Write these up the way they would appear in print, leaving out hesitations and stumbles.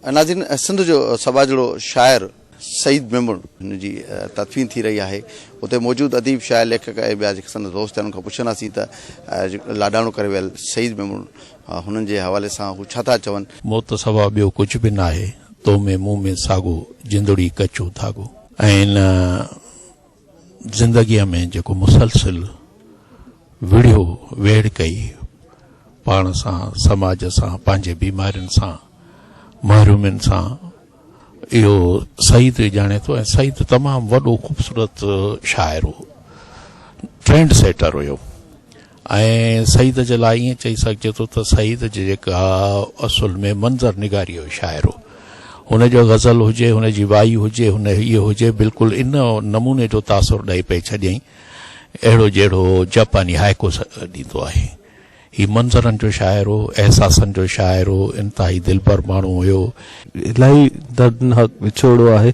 ناظرين سنڌ جو سٻاجهڙو شاعر سعيد ميمڻ هن جي تدفين ٿي رهي آهي اتي موجود اديب شاعر ليکڪ ۽ ٻيا جيڪي سندس دوست آهن انهن کان پڇنداسين ته لاڏاڻو ڪري ويل سعيد ميمڻ هنن جي حوالي سان هو ڇا ٿا چون. موت سوا ٻيو ڪجهه به ناهي، تو ۾ مون ۾ ساڳو، جندڙي ڪچو ڌاڳو. ۽ ان زندگيء ۾ جيڪو مسلسل وڙهيو، ويڙهه ڪئي، پاڻ سان، سماج سان، پنهنجي بيمارين سان، محرومين سان، اهو سعيد ئي ڄاڻي ٿو ۽ سعيد تمام وڏو خوبصورت شاعر هو، ٽرينڊ سيٽر هيو ۽ سعيد جي لاء ائين چئي سگهجي ٿو ته سعيد جي جيڪا اصل ۾ منظر نگاري جو شاعر هو. هن جو غزل هجي، هن جي وائي هجي، هن هيء هجي، بلڪل ان نموني جو تاثر ڏئي پئي ڇڏيائين، اهڙو جهڙو جاپاني هائيڪو ڏيندو آهي. هي منظرن جو شاعر هو، احساسن جو شاعر هو، انتهائي دلبر ماڻهو هيو. الاهي دردناڪ وڇوڙو آهي.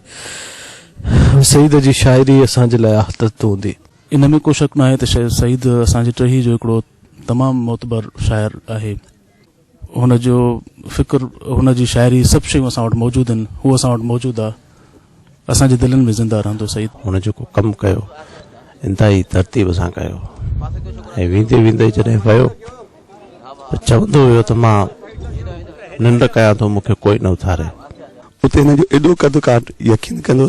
سعيد جي شاعري اسان جي لاء آٿت هوندي. ان ۾ ڪو شڪ ناهي ته سعيد اسان جي ٽهي جو هڪڙو تمام معتبر شاعر آهي. هن جو فڪر، هن جي شاعري سڀ شيون اسان وٽ موجود آهن، هو اسان وٽ موجود آهي، اسان جي دلين ۾ زنده رهندو سعيد. هن جيڪو ڪم ڪيو انتهائي ترتيب سان ڪيو ۽ ويندي ويندي جڏهن ويو ته چوندو ويو ته مان ننڊ ڪيان ٿو مون کي ڪوئي نه اٿاري. اتي هن جو ايڏو قد ڪاٺ يقين ڪندو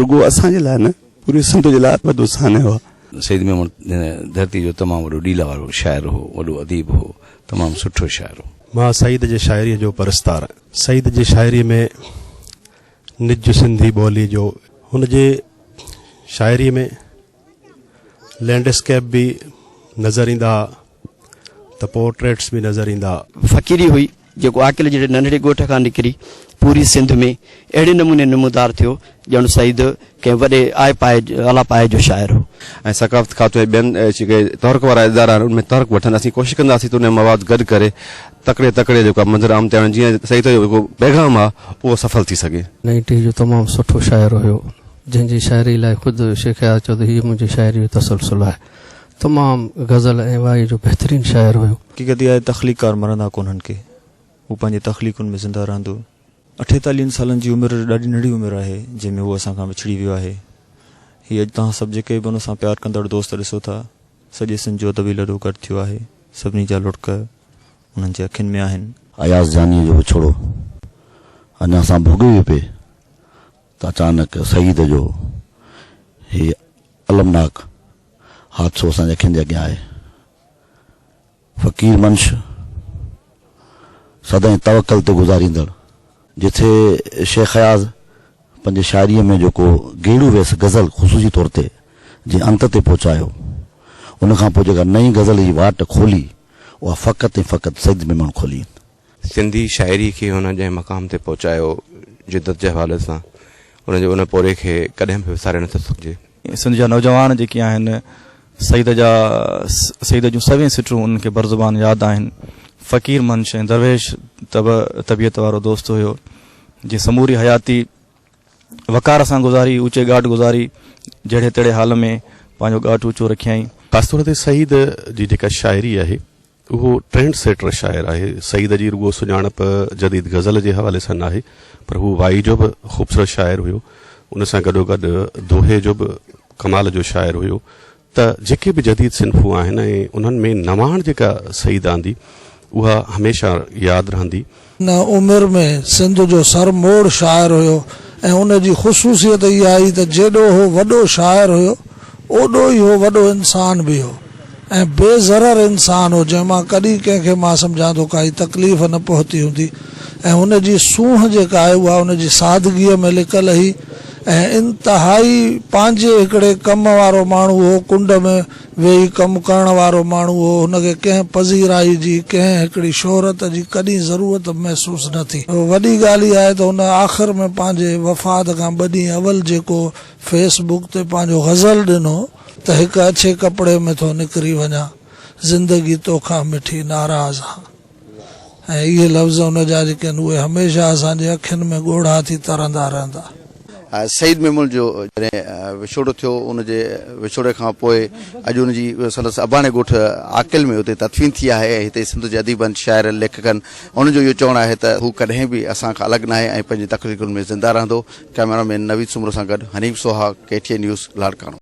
رڳو اسان جي لاء نه پوري سنڌ جي لاء وڏو سانحو آهي. سيد ميمڻ ڌرتي جو تمام وڏو ڏيلا وارو شاعر هو، وڏو اديب هو، تمام سٺو شاعر هو. مان سعيد جي شاعريء جو پرستار آهيان. سعيد جي شاعريء ۾ نج سنڌي ٻوليء جو هن جي شاعريء ۾ لينڊ اسڪيپ به نظر ايندا ته پورٽريٽس به نظر ايندا. فقيري هئي، جيڪو عاقل جهڙي ننڍڙي ڳوٺ کان نڪري پوري سنڌ ۾ اهڙي نموني نمودار ٿيو ڄڻ سعيد ڪنهن وڏي آء پائي اعليٰ پائي جو شاعر هو. ۽ ثقافت کاتو ۽ ٻين جيڪي تحرڪ وارا ادارا آهن ان ۾ تحرڪ وٺن اسين ڪوشش ڪنداسين ته ان جو مواد گڏ ڪري تڪڙي تڪڙي جيڪو آهي منظر عام تي آڻيون جيئن سعيد جو جيڪو پيغام آهي اهو سڦل ٿي سگهي. نئين ٽهي جو تمام سٺو شاعر هيو جنهن جي شاعري لاء خود شيخ اياز چيو ته هيء منهنجي شاعري جو تسلسل آهي. تمام غزل ۽ وائي جو بهترين شاعر هيو. حقيقت اها آهي تخليقڪار مرندا ڪونهن ڪي هو پنهنجي تخليقن ۾ زنده رهندو. اٺيتاليهن سالن جي عمر ڏاڍي ننڍڙي عمر آهي جنهن ۾ هو اسان کان وڇڙي ويو آهي. هي اڄ توهان سڀ جيڪي به ان سان پيار ڪندڙ دوست ڏسو ٿا سڄي سنڌ جو ادبي لڏو گڏ ٿيو آهي سڀني جا لڙڪ انهن جي اکين ۾ آهن. اياز جانيء جو وڇوڙو اڃا اسان ڀوڳيو ئي پئي ته اچانڪ سعيد جو هي المناڪ حادثو اسان جي اکين جي اڳيان آهي. فقير منش سدائين توڪل تي گذاريندڙ. جتي شيخ اياز پنهنجي شاعريء ۾ جيڪو گيڙو ويس غزل خصوصي طور تي جنهن انت تي پهچايو، ان کان پوء جيڪا نئين غزل جي واٽ کولي، اها فقط ۽ فقط سيد ميمڻ کولي. سنڌي شاعري کي هن جنهن مقام تي پهچايو جدت جي حوالي سان ان جي ان پورهيي کي ڪڏهن به وساري نٿو سگهجي. سنڌ جا نوجوان جيڪي آهن سيد جا سيد جون سوين سٽون انهن کي برزبان ياد آهن. فقير منش ۽ درويش طبع طبيعت وارو دوست هيو جنهن سموري حياتي وقار سان گذاري اوچي ڳاٽ گذاري جهڙي تهڙي حال ۾ پنهنجو ڳاٽ اوچو رکيائين. خاص طور تي سعيد جي جيڪا شاعري آهي اهو ٽرينڊ سيٽر شاعر آهي. سعيد جي رڳو سڃاڻپ جديد غزل جي حوالي سان ناهي پر هو وائي جو به خوبصورت شاعر هيو. ان سان گڏوگڏ دوهي جو به ڪمال جو شاعر هيو ته جيڪي به جديد صنفون آهن ۽ انهن ۾ نواڻ جيڪا سعيد آندي اها هميشه ياد رهندي. ان عمر ۾ سنڌ جو سرموڙ شاعر هيو ۽ ان جي خصوصيت اها هئي ته جيڏو هو وڏو شاعر هيو اوڏو ئي هو وڏو انسان به هو ۽ بي ضرر انسان هو جنهن مان ڪڏهن ڪنهن کي مان سمجهان ٿو ڪائي تڪليف نه پهتي هوندي ۽ هن جي سونهن جيڪا آهي اها ان جي سادگيء ۾ لڪل هئي ۽ انتهائي پنهنجي هڪڙي ڪم وارو ماڻهو هو ڪنڊ ۾ ويهي ڪم ڪرڻ وارو ماڻهو هو، هن کي ڪنهن پذيرائي جي، ڪنهن هڪڙي شهرت جي ڪڏهن ضرورت محسوس نه ٿي. وڏي ڳالهه اها آهي ته هن آخر ۾ پنهنجي وفات کان ٻه ڏينهن اول جيڪو فيس بڪ تي پنهنجو غزل ڏنو ته هڪ اڇي ڪپڙي ۾ ٿو نڪري وڃان، زندگي توکان مٺي ناراض هان. ۽ اهي لفظ ان جا جيڪي آهن اهي هميشه اسان جي اکين ۾ ڳوڙها ٿي ترندا رهندا. سعيد ميمڻ جو جڏهن وڇوڙو ٿيو ان جي وڇوڙي کان پوء اڄ ان جي سندس اباڻي ڳوٺ عاقل ۾ اتي تدفين ٿي آهي ۽ هتي سنڌ جي اديبن، شاعرن، ليکڪن انهن جو اهو چوڻ آهي ته هو ڪڏهن به اسان کان الڳ ناهي ۽ پنهنجي تخليقن ۾ زنده رهندو. ڪئميرا مين نويد سومرو سان گڏ Hanif Soha, K T N news, Larkana.